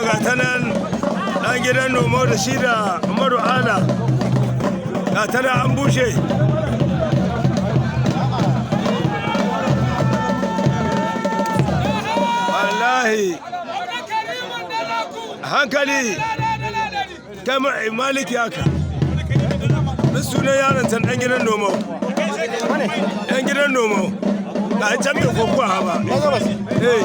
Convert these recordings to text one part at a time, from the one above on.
ga ta nan, ɗan gidan Nomo da shi da Umaru Ala. Ga ta nan an bushe. Wallahi. Hankali. Kai maliki haka. Min sunan yaron can, ɗan gidan Nomo. Ɗan gidan Nomo. Ga can bai kokuwa ba. Eh.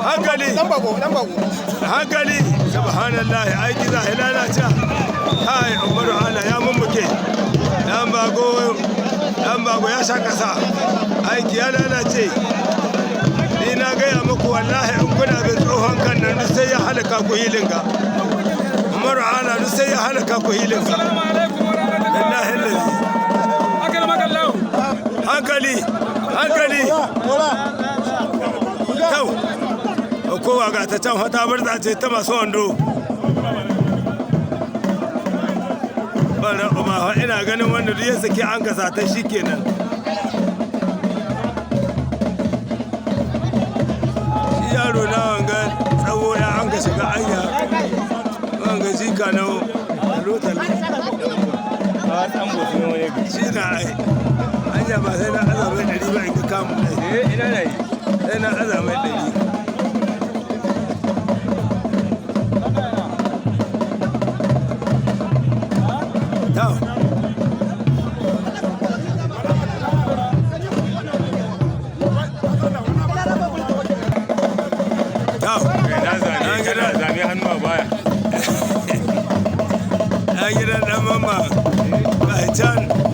Hankali. Dan Bago, Dan Bago. Hankali, subhanallah, aiki za a lalace. Kai, Umaru Ala ya mummuke Dan Bago. Dan Bago ya sha kasa, aiki ya lalace. Ni na gaya muku, wallahi in kuna bin tsohon kan nan, duk sai ya halaka ku hilinga. Umaru Ala duk sai ya halaka ku hilinga. Assalamu alaikum wa rahmatullahi. Billahi lazi. Akramakallahu. Hankali, hankali. Tau, kowa ga ta can fata barza ce ta masu wando. Bara ba ina ganin wanda duk ya saki an kasa ta shi kenan. Shi yaro na wanga tsawo ya an ka shiga anya wanga jika na talo talo. Shi na ai anya ba sai na azamai 100 ba in ka kamu ɗai. Eh, ina na yi. Sai na azamai 100. Tau. Tau. Na zane, An kana gida. zane hannu a baya. Ɗan gidan Ɗan Mamma. Ga can.